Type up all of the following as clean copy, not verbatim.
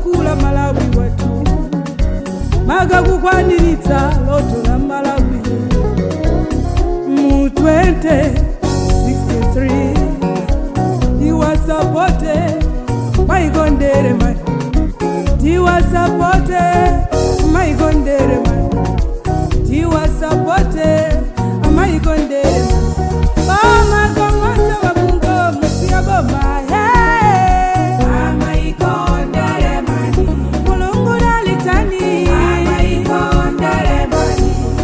Kutukula Malawi wathu, maka kukwaniritsa loto la Malawi mu 2063. Tiwasapote Michael Nderemani, tiwasapote Michael Nderemani, tiwasapote Michael Nderemani. Boma komanso mabungwe musiya boma. Mulungu dalitani,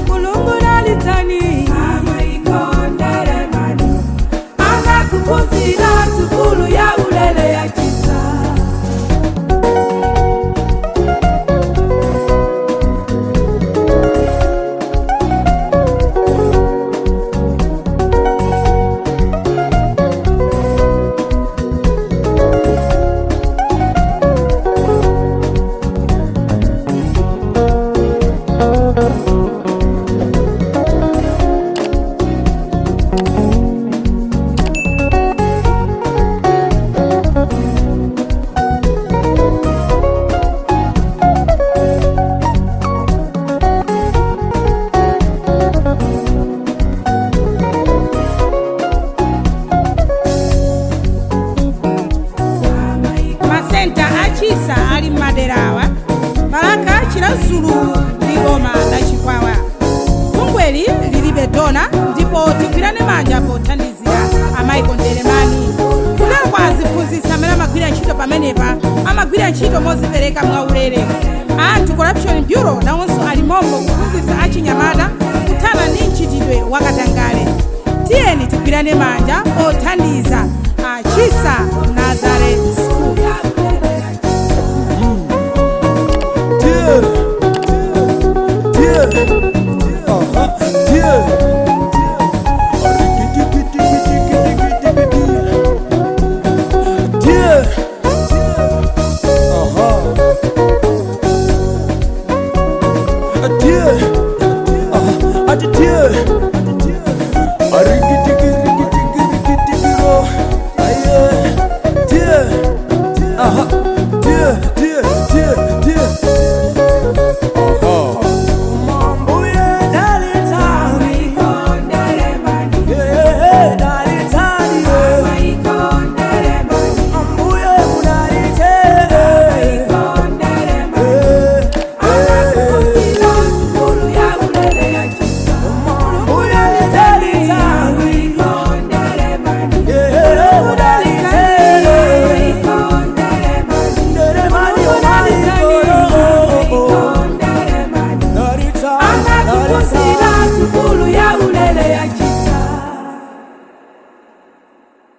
Mulungu dalitani. Anakuphunzira sukulu ya ulele ya Chisa. Masenta achisa ali m'maderawa Balaka, Chiradzulu ndi boma la Chikwawa. Bungweli lilibe donor, ndipo tigwirane manja pothandizira a Michael Ndelemani. Kutero kwa aziphunzitsi amene amagwira ntchito pamenepa, amagwira ntchito mozipereka mwaulere. Anthu Corruption Bureau nawonso ali mommo kuphunzitsa achinyamata kuthana ndi mchitidwe wakatangale. Tiyeni tigwirane manja pothandiza achisa.